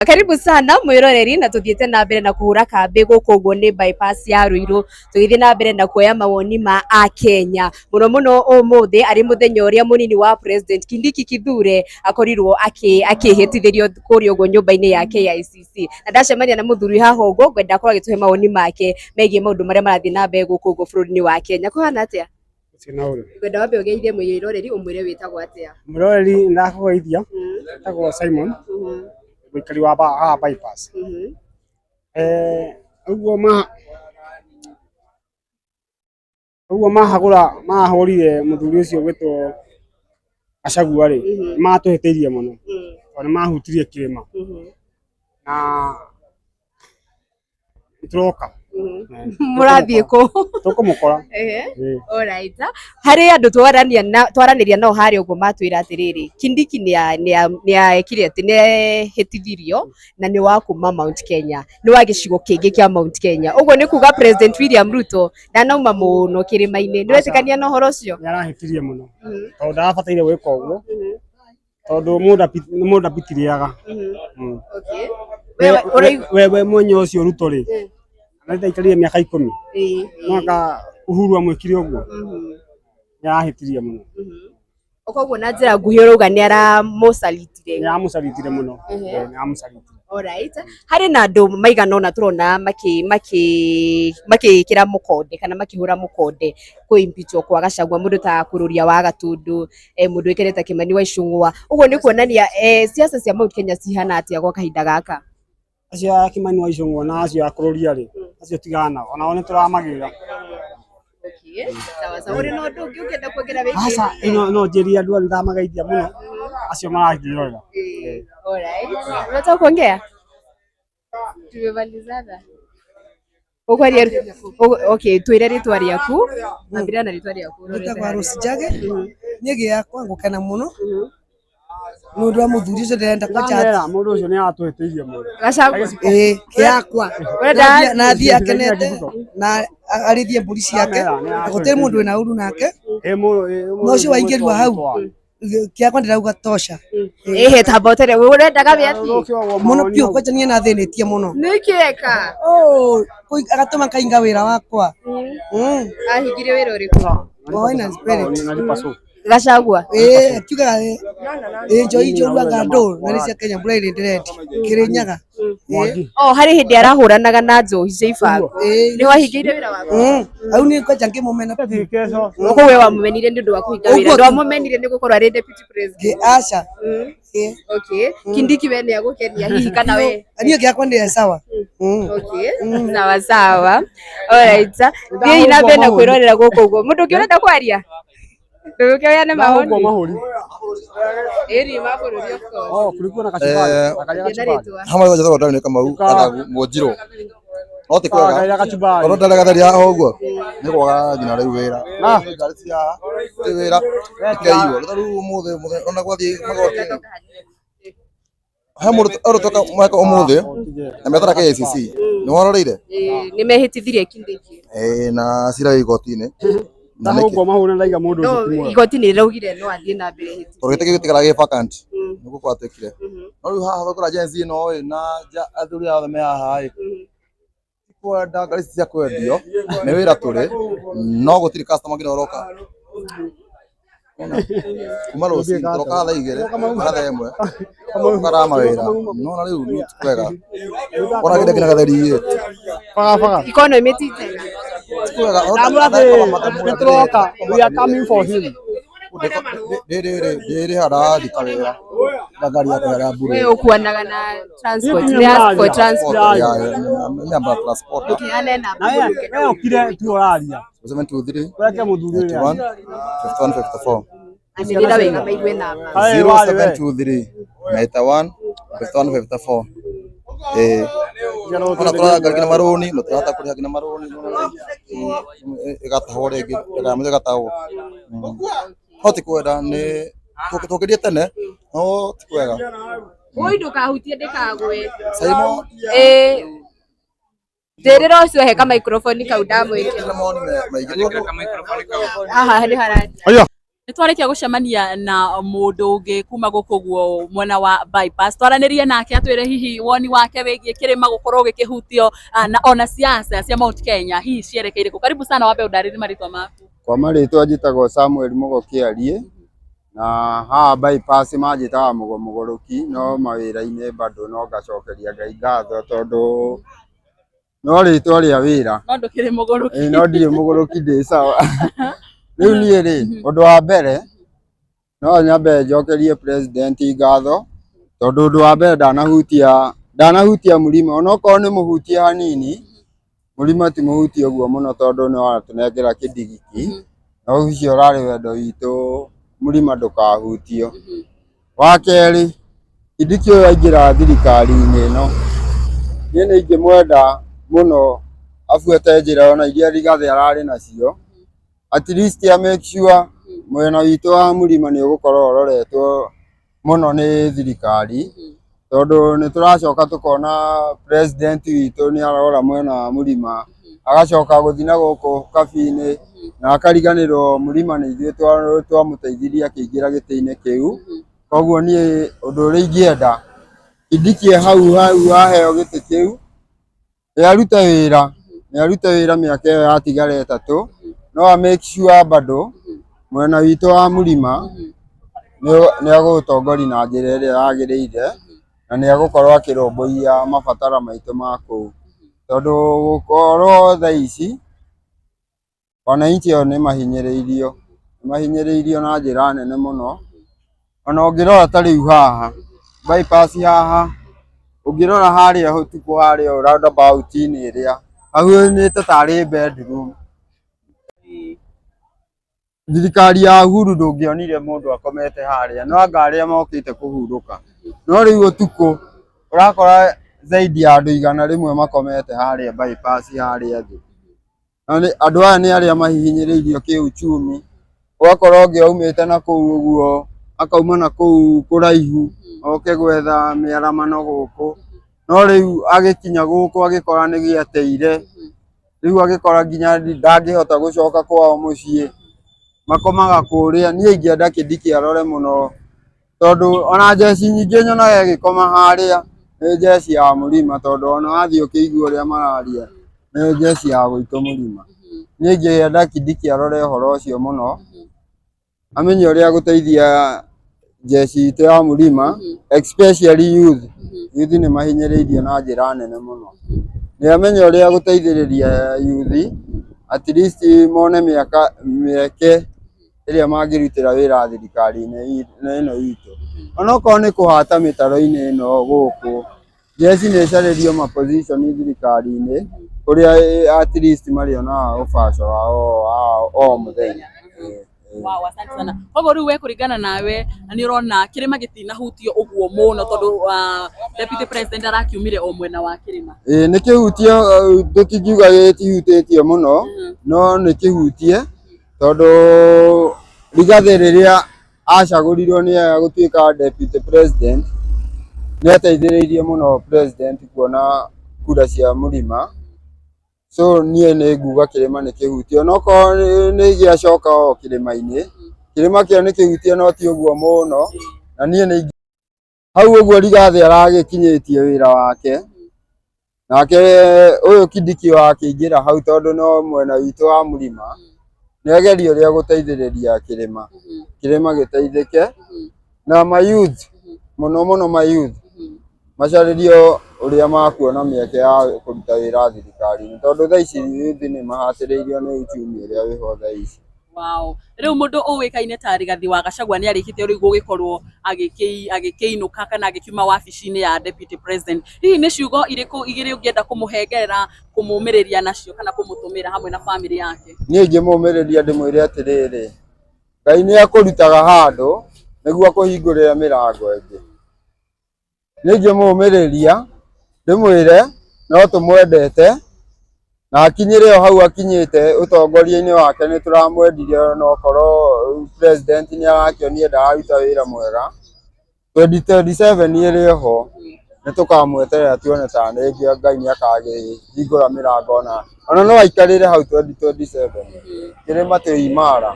Karibu sana mwiroreri, na tuthiete na mbere na kuhura kambi guku uguo ni bypass ya Ruiru, tugithie na mbere na kuoya mawoni ma akenya muno muno umuthi ari muthenya uria munini wa President Kindiki Kithure akorirwo akihitithirio kuria uguo nyumba-ini ya KICC. Na ndacemania na muthuri haha uguo, ngwenda akorwo agituhe mawoni make megie maundu maria marathie na mbere guku uguo bururi-ini wa Kenya. Kuhana atia? Ngwenda wambe ugeithie mwiroreri, umwire witagwo atia. Mwiroreri, ndakugeithia, etagwo Simon, mũikari wa haha bypass. Ũguo ma ũguo mahagũra mahũrire mũthuri ũcio gwĩtwo Gachagua rĩ, nĩmatũhĩtĩirie mũno tondũ nĩmahutirie kĩrĩma na nĩtũroka. Murathiĩ kũ? Tũkũmũkora. Ehe. Alright. Harĩ andũ twarania na twaranĩria nao harĩa ũguo matwĩra atĩrĩrĩ, Kindiki nĩ ekire atĩ nĩ ehĩtithirio na nĩ wa kuma Mount Kenya, nĩ wa gĩcigo kĩngĩ kĩa Mount Kenya. Ũguo nĩ kuga President William Ruto ndanauma mũno kĩrĩma-inĩ. Nĩ wetĩkania na ũhoro ũcio? Nĩ arahĩtirie mũno tondũ ndarabataire gwĩka ũguo, tondũ mũndũ ndapitirĩaga. Okay. We We mwenye ũcio Ruto rĩ, arenda aikarire mĩaka 10, mwaka Uhuru amwĩkire ũguo, nĩ arahĩtirie mũno. Koguo na njĩra nguhĩ ũrauga nĩ aramũcalitire. Nĩ aramũcalitire mũno. Nĩ aramũcalitire. Alright. Harĩ na andũ maigana ũna tũrona maki maki makĩkĩra mũkonde kana makĩhũra mũkonde kũ-impeachwo kwa Gachagua, mũndũ ta Kururia wa Gatundu, mũndũ ũĩkaine ta Kimani wa Ichung'wa. Ũguo nĩ kuonania siasa cia Mount Kenya cihana atĩa gwa kahinda gaka? Acio a Kimani wa Ichung'wa na acio a Kururia rĩ, acio tigana nao, onao nĩ tũramagĩra. Okay. Sawa sawa. Ũrĩ na ũndũ ũngĩ ũngĩenda kuongerera wĩgiĩ? Aca, ĩno no njĩrie andũ aya nĩndamageithia mũno acio maranjĩrorera. Alright. Unataka kuongea? Tumemalizana. Ũkwaria, okay, twĩre rĩtwa rĩaku. Ambĩrĩria na rĩtwa rĩaku. Njĩtagwo Rose Njage. Niĩ gĩakwa ngũkena mũno nĩ ũndũ wa mũthuri ũcio ndĩrenda kwanja. Ndamera mũndũ ũcio nĩ aratũhĩtĩirie mũno. Gachagua. Ĩĩ, gĩakwa. Ũrenda Na athiĩ akenete na arĩithie mbũri ciake, na gũtirĩ mũndũ wĩna ũru nake. Ĩ mũndũ Na ũcio waingĩrua hau, kĩakwa ndĩrauga tosha. Ĩhĩ, tamba ũtere, ũrendaga we athiĩ? Mũno biũ, kwanja niĩ nathĩnĩtie mũno. Nĩkĩ eka? Oh, agatũma ngainga wĩra wakwa. Ahingire wĩra ũrĩkũ? Wine and spirit. Gachagua. Ĩĩ, akiugaga ĩ njohi njũru anga ndũ na nĩ cia Kenya mbura ĩrĩ ndĩrendi Kĩrĩnyaga. Ĩĩ. Oh, harĩ hĩndĩ arahũranaga na njohi cia ibango. Ĩĩ. Nĩ wahingĩire wĩra waku? Hau niĩ kwanja ngĩmũmena. Ũguo we wamũmenire nĩ ũndũ wa kũhinga wĩra. Ũguo tu. Ndwamũmenire nĩ gũkorwo arĩ deputy president. Aca. Ĩĩ. Okay. Kindiki we nĩ agũkenia hihi kana we? Niĩ gĩakwa nĩ sawa. Okay. Sawa sawa. Alright. Thiĩi na mbere na kwĩrorera gũkũ ũguo. Mũndũ ũngĩ ũrenda kwaria? Ndũgĩkĩoyane Ndahũngwo mawoni. mahũri. Ĩri ma bũrũri, of course. Oh, kulikuwa na kachumbari. Eh, Akaria Gĩa na kachumbari. rĩtwa. Hamwe njĩtagwo Daniel Kamau kana Mwanjirũ, no ti kwega. Akaria kachumbari. Tondũ ndarega haha ũguo nĩ kwaga nginya rĩu wĩra. Ngari cia haha ti wĩra ikaiywo rĩu ũmũthĩ ona gwathiĩ magoti he mũndũ ũrũtoka mwaka ũmũthĩ na metara KICC nĩ waroreire. Ĩĩ, nĩ mehĩtithirie Kindiki. Eh, na cira wĩ igoti-inĩ na nĩkĩ? Ndahũngwo mahũri na ndaiga mũndũ No ũcio ti mwega. igoti nĩ rĩraugire no athiĩ na mbere hĩtithie. Tondũ gĩtĩ gĩtigara gĩ vacant nĩguo gwatuĩkire. No rĩu haha thokora Gen Z ĩno ĩ na athuri aya othe me haha ĩ, kwenda ngari ici cia kwendio nĩ wĩra tũrĩ no gũtirĩ customer nginya ũroka kuma rũcinĩ, tũrokaga thaa 2 kana thaa 1 tũkara mawĩra no na rĩu nĩ ti kwega ona kĩndũ kĩna gatheri ĩ. Baga baga. Economy ti njega. Ti kwega. Ndamũra nĩ tũroka. We are coming for him. Ndĩrĩ harathika wĩra na ngari yakwa ya mburu. We ũkuanaga na transport. Nĩ ask for transport. Nyamba transport. Ũkĩheane namba. Na we ũkire tu ũraria. 723 Ũreke mũthuri ũyũ. 91 51 54. Anĩrĩra wega maigue namba. Aye, wale we. 0723 91 51 54. Eh, ona tũraga nginya marũni no tũrahota kũrĩha nginya marũni ĩgatahwo rĩngĩ ĩkamũthĩ ĩgatahwo, no ti kwenda nĩ tũkĩrie tene no ti kwega. Oi, ndũkahutie ndĩkagwe. Simon. Ĩĩ. Njĩrĩra ũcio he ka microphone kau ndamwĩkĩra. Mawoni maingĩ. Haha nĩ hararia. Aya. Nĩ twarĩkia gũcemania na mũndũ ũngĩ kuma gũkũ ũguo mwena wa bypass, twaranĩrie nake atwĩre hihi woni wake wĩgiĩ kĩrĩma gũkorwo gĩkĩhutio na ona siasa cia Mount Kenya hihi cierekeire kũ. Karibu sana, wambe ũndarĩrie marĩtwa maku. Kwa marĩtwa njĩtagwo Samuel Mũgo Kĩarie, na haha bypass manjĩtaga Mũgo Mũgũrũki, no mawĩra-inĩ bado no ngacokeria Ngai ngatho tondũ no rĩtwa rĩa wĩra. No ndũkĩrĩ mũgũrũki? Ĩĩ, no ndirĩ mũgũrũki, ndĩ sawa. Rĩu niĩ rĩ, ũndũ wa mbere no nyambe njokerie president ngatho tondũ ũndũ wa mbere ndanahutia mũrima, onokorwo nĩ mũhutie hanini, mũrima ti mũhutie ũguo mũno tondũ nĩ waratũnengera kĩndigiki, na ũcio ũrarĩ wendo witũ mũrima ndũkahutio. Wa kerĩ, Kindiki ũyũ aingĩra thirikari-inĩ ĩno, niĩ nĩ ingĩmwenda mũno abuate njĩra ona iria Rigathĩ ararĩ nacio, at least a make sure mwena witũ wa mũrima nĩ ũgũkorwo ũroretwo mũno nĩ thirikari, tondũ nĩ tũracoka tũkona president witũ nĩ arora mwena wa mũrima, agacoka gũthiĩ na gũkũ kabi-inĩ na akariganĩrwo mũrima nĩ ithuĩ twamũteithirie akĩingĩra gĩtĩ-inĩ kĩu. Koguo niĩ ũndũ ũrĩa ingĩenda Kindiki e hau hau aheo gĩtĩ kĩu, nĩ arute wĩra, nĩ arute wĩra mĩaka ĩyo yatigara 3, no a make sure bado mwena witũ wa mũrima nĩ egũũtongoria na njĩra ĩrĩa yagĩrĩire, na nĩ egũkorwo akĩrũmbũiya mabataro maitũ ma kũu, tondũ gũkorwo thaa ici wananchi ao nĩ mahinyĩrĩirio, nĩ mahinyĩrĩirio na njĩra nene mũno. Ona ũngĩrora ta rĩu haha bypass haha, ũngĩrora harĩa ũtukũ harĩa ũũ roundabout-inĩ ĩrĩa hahuanĩte tarĩ bedroom. Thirikari ya Uhuru ndũngĩonire mũndũ akomete harĩa, no anga arĩa mokĩte kũhurũka, no rĩu ũtukũ ũrakora zaidi ya andũ 100 makomete harĩa bypass harĩa thĩ. Na andũ aya nĩ arĩa mahihinyĩrĩirio kĩuchumi, ũgakora ũngĩ aumĩte na kũu ũguo, akauma na kũu kũraihu oke gwetha mĩaramano gũkũ, no rĩu agĩkinya gũkũ agĩkora nĩ gĩateire, rĩu agĩkora nginya ndangĩhota gũcoka kwao mũciĩ, makomaga kũrĩa. Niĩ ingĩenda Kindiki arore mũno, tondũ ona njeci nyingĩ nyonaga ĩgĩkoma harĩa nĩ njeci ya mũrima, tondũ ona wathiĩ ũkĩigua ũrĩa mararia nĩ njeci ya gwitũ mũrima. Niĩ ingĩenda Kindiki arore ũhoro ũcio mũno, amenye ũrĩa agũteithia njeci itũ ya mũrima, especially youth. Youth nĩ mahinyĩrĩirio na njĩra nene mũno. Nĩ amenye ũrĩa agũteithĩrĩria youth, at least mone mĩaka mĩeke ĩrĩa mangĩrutĩra wĩra thirikari-inĩ ĩno itũ. Onokorwo nĩ kũhata mĩtaro-inĩ ĩno gũkũ, njeci nĩ ĩcarĩrio ma position thirikari-inĩ kũrĩa at least marĩonaga ũbaco wao wa o mũthenya. Wow, asante sana. Koguo rĩu we kũringana nawe nĩ ũrona kĩrĩma gĩtinahutio ũguo mũno tondũ deputy president arakiumire o mwena wa kĩrĩma? Ĩĩ, nĩ kĩhutie, tũtingiuga gĩtihutĩtio mũno, no nĩ kĩhutie tondũ Rigathĩ rĩrĩa acagũrirwo nĩ gũtuĩka deputy president nĩ ateithĩrĩirie mũno president kuona kura cia mũrima. So niĩ nĩ nguga kĩrĩma nĩ kĩhutie, onokorwo nĩ gĩacoka o kĩrĩma-inĩ, kĩrĩma kĩo nĩ kĩhutie no ti ũguo mũno. Na niĩ nĩ hau ũguo Rigathĩ aragĩkinyĩtie wĩra wake, nake ũyũ Kindiki wakĩingĩra hau, tondũ no mwena witũ wa mũrima, nĩ agerie ũrĩa gũteithĩrĩria kĩrĩma, kĩrĩma gĩteithĩke, na ma youth mũno mũno, ma youth macarĩrio ũrĩa makuona mĩeke ya kũruta wĩra thirikari-inĩ, tondũ thaa ici youth nĩ mahatĩrĩirio nĩ uchumi ũrĩa wĩho thaa ici. Wow. Rĩu mũndũ ũĩkaine ta Rigathi wa Gachagua nĩ arĩkĩtie rĩu gũgĩkorwo agĩkĩinũka kana agĩkiuma wabici-inĩ ya deputy president. Hihi nĩ ciugo irĩkũ igĩrĩ ũngĩenda kũmũhengerera, kũmũmĩrĩria nacio kana kũmũtũmĩra hamwe na bamĩrĩ yake? Niĩ ingĩmũmĩrĩria ndĩmwĩre atĩrĩrĩ, Ngai nĩ akũrutaga handũ nĩguo akũhingũrĩre mĩrango ĩngĩ. Niĩ ingĩmũmĩrĩria ndĩmwĩre no tũmwendete na akinyĩre o hau akinyĩte ũtongoria-inĩ wake, nĩ tũramwendire onokorwo president nĩ arakĩonire ndararuta wĩra mwega. 2027 ĩrĩ oho. Nĩ tũkamweterera tuone ta rĩngĩ Ngai nĩ akagĩhingũra mĩrango ona no aikarĩre hau 2027. Kĩrĩma twĩ imara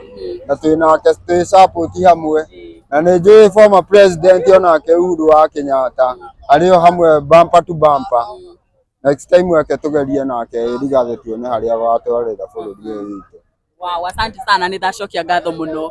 na twĩ nake, twĩ support hamwe, na nĩ njũĩ former president onake Uhuru wa Kenyatta arĩ o hamwe, bumper to bumper. Next time reke tũgerie nake Rigathĩ, tuone harĩa agatwarĩra bũrũri ũyũ witũ. Wow, asante sana, nĩ ndacokia ngatho mũno.